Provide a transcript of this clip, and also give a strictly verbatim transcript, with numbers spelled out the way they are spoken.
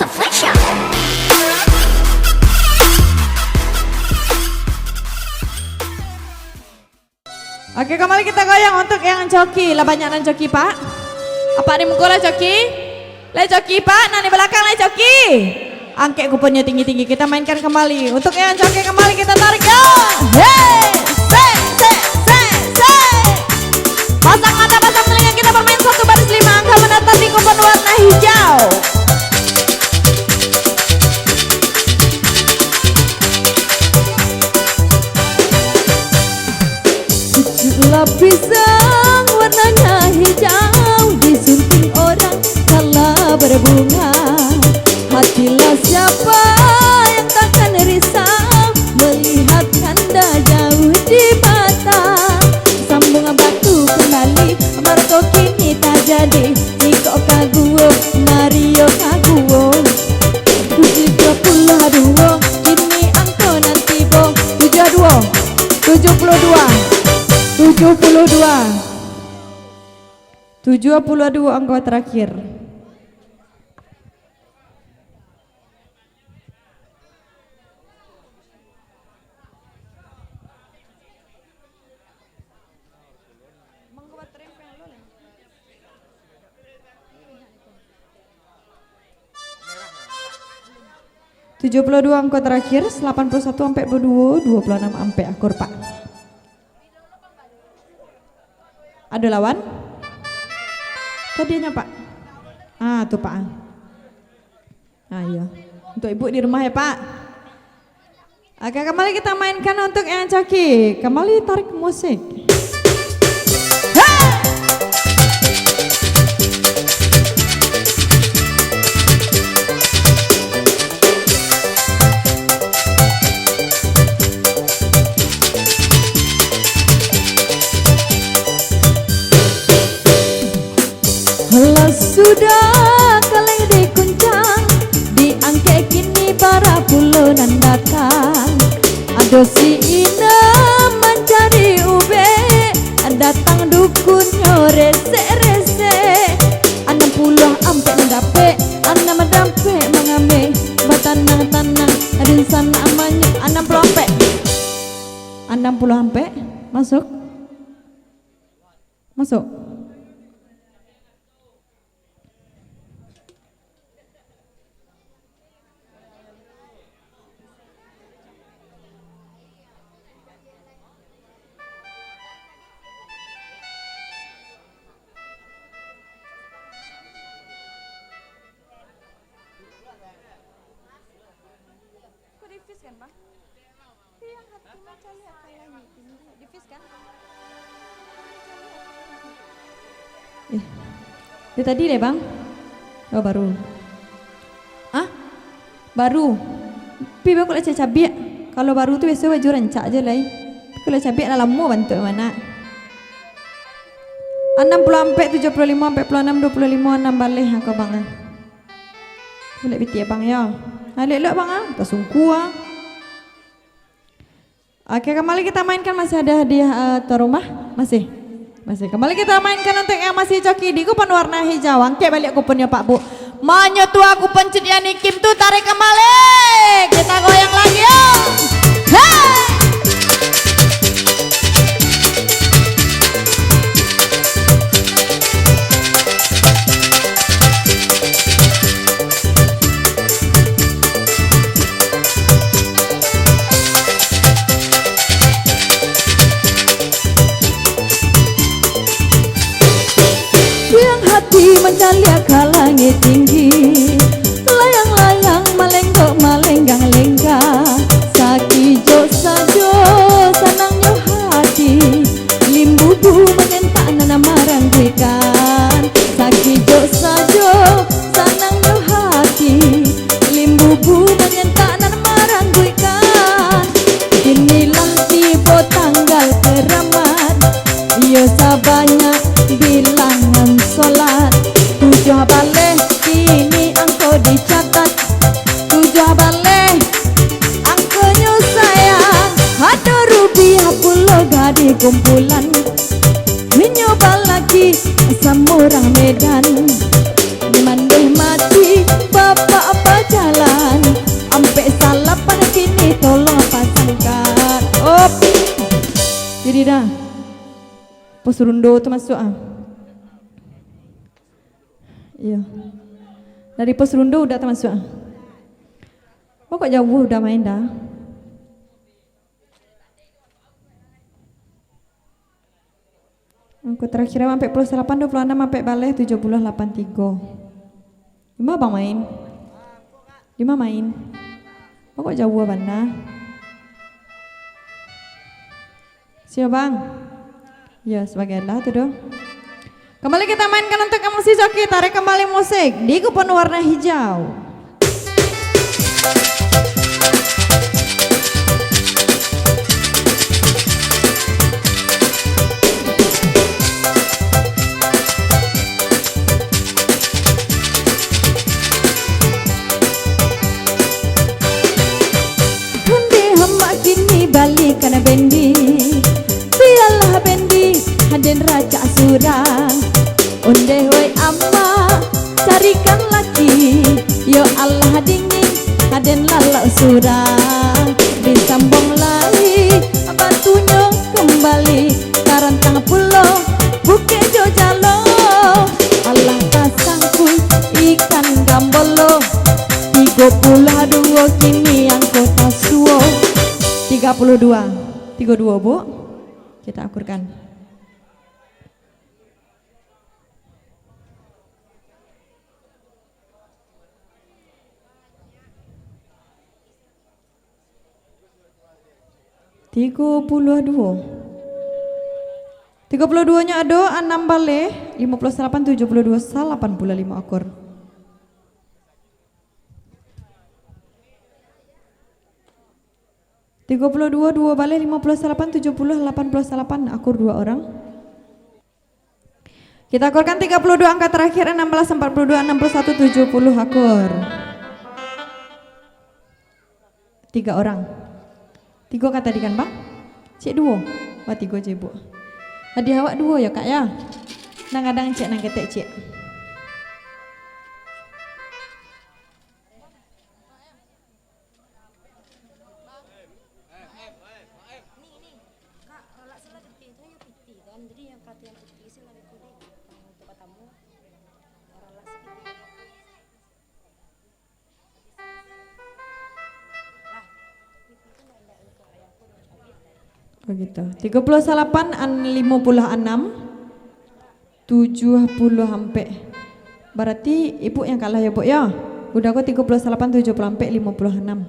Oke, kembali kita goyang untuk yang coki. Lah banyak nan coki, Pak? Apak di muko lah coki? Lah coki, Pak? Nan di balakang lah coki? Angkek kuponnyo tinggi-tinggi. Kita mainkan kembali. Untuk yang coki kembali kita tarik, yo. Hei, se, se, se, se. Pasang mata, pasang telinga, kita bermain satu baris lima angka menatap di kupon warna hijau. Pucuk lapisang warnanya hijau, disunting orang kalah berbunga. Hatilah siapa yang takkan risau melihat kanda jauh di mata. Sambung batu kembali, marato kini tajadi. Jikok kaguo, Mario kaguo. Tujuah puluah duo, kini angko nan tibo. Tujuah duo, tujuah puluah duo, tujuah puluah duo, tujuah puluah duo angko terakhir. Tujuah puluah duo angko terakhir, salapan puluah satu ampek puluah duo, duo puluah anam ampek akur, Pak. Ado lawan? Tadi nyo, Pak. Ah, tu, Pak. Ah, iyo. Untuk ibu di rumah ya, Pak. Oke, kembali kita mainkan untuk yang coki. Kembali tarik musik. Hei! Lah sudah kaleng dikuncang, diangkek kini bara pulo nan datang. Ado si Ina mancari ubek, datang dukunnyo resek-resek. Anam puluah ampek nan dapek, anam dapek mangambek, batanang-tanang, dunsanak manyuak. Anam puluah ampek. Anam puluah ampek, masuk. Masuk. Kok di-freeze kan, Bang? Yang hati mencari akan langit tinggi. Di-freeze kan? Eh, dari tadi deh, Bang. Oh, baru. Ah? Baru. Pi, Bang, kok lah cabiak? Kalau baru tu biaso baju rancak je lai. Kok lah cabiak lah lamo bantuak mana. Anam puluah ampek, tujuah puluah limo, ampek puluah anam, duo puluah limo, anam baleh angko Bang ah. Buliah pitih Abang yo. Ah, elok-elok Bang ah, tasungkua ah. Oke, kembali kita mainkan, masih ada hadiah, eh, tuan rumah? Masih. Masih. Kembali kita mainkan untuk yang masih coki di kupon warna hijau. Angkek baliak kuponnyo, Pak Bu. Manyotua kupon Cut Yani Kim tu, tarik kembali. Kita goyang lagi, yo. Hei! Pulang hati mancaliak ka langik tinggi, layang-layang malenggok malenggang-lenggang. Sakijok sajo sanangnyo hati, limbubu manyentak nan marangguikan. Sakijok sajo sanangnyo hati, limbubu manyentak nan marangguikan. Kinilah tibo tanggal karamat, iyo sabanyak bilangan solat. Tujuah baleh kini angko dicatat, tujuah baleh angkonyo sayang. Ado rupiah pulo gadih kumpulan, inyo balaki samo urang Medan. Mandeh mati bapak Tolong pasangkan. Op. Jadi dah. Pos Rundo tu masuk ah. Iyo. Dari Pos Rundo udah termasuk ah. Kok jauh udah main dah? Angko terakhir ampek puluah salapan, dua puluah anam ampek baleh, tujuah puluah lapan tigo. Dima abang main? Dima main? Kok jauah bana? Siap, Bang? Ya, sebagai lah tu doh. Kembali kita mainkan untuk emosi joki, tarik kembali musik di kupon warna hijau. Ondeh amak kini balikan bendi, bialah bendi haden racak surang. Ondeh wai amak carikan laki, yo alah dingin haden lalok surang. Disambung lai batunyo kambali, tarantang pulo bukek jo jalo. Alah tasangkuik ikan gambolo, tigo puluah duo kini angko tasuo. Tiga puluh dua. Tigo duo, Bu. Kita akurkan. Tigo puluah duo. Tigo puluah duonyo ado anam baleh, limo puluah salapan, tujuah puluah duo, salapan puluah limo akur. Tigo puluah duo, duo baleh, limo puluah salapan, tujuah puluah, lapan puluah salapan, akur dua orang. Kita akurkan tiga puluh dua angka terakhir, enam belas, empat puluh dua, enam puluh satu, tujuah puluh akur. Tiga orang. Tigo ka tadi kan, Bang? Cek duo. Wah, tigo je, Bu. Hadiah awak duo ya, Kak, ya? Nan gadang cek, nan ketek cek. Begitu. Tigo puluah salapan, an-, limo puluah anam. Tujuah puluah ampek. Barati Ibu yang kalah ya, Bu, ya? Udah ko tigo puluah salapan, tujuah puluah ampek, limo puluah anam.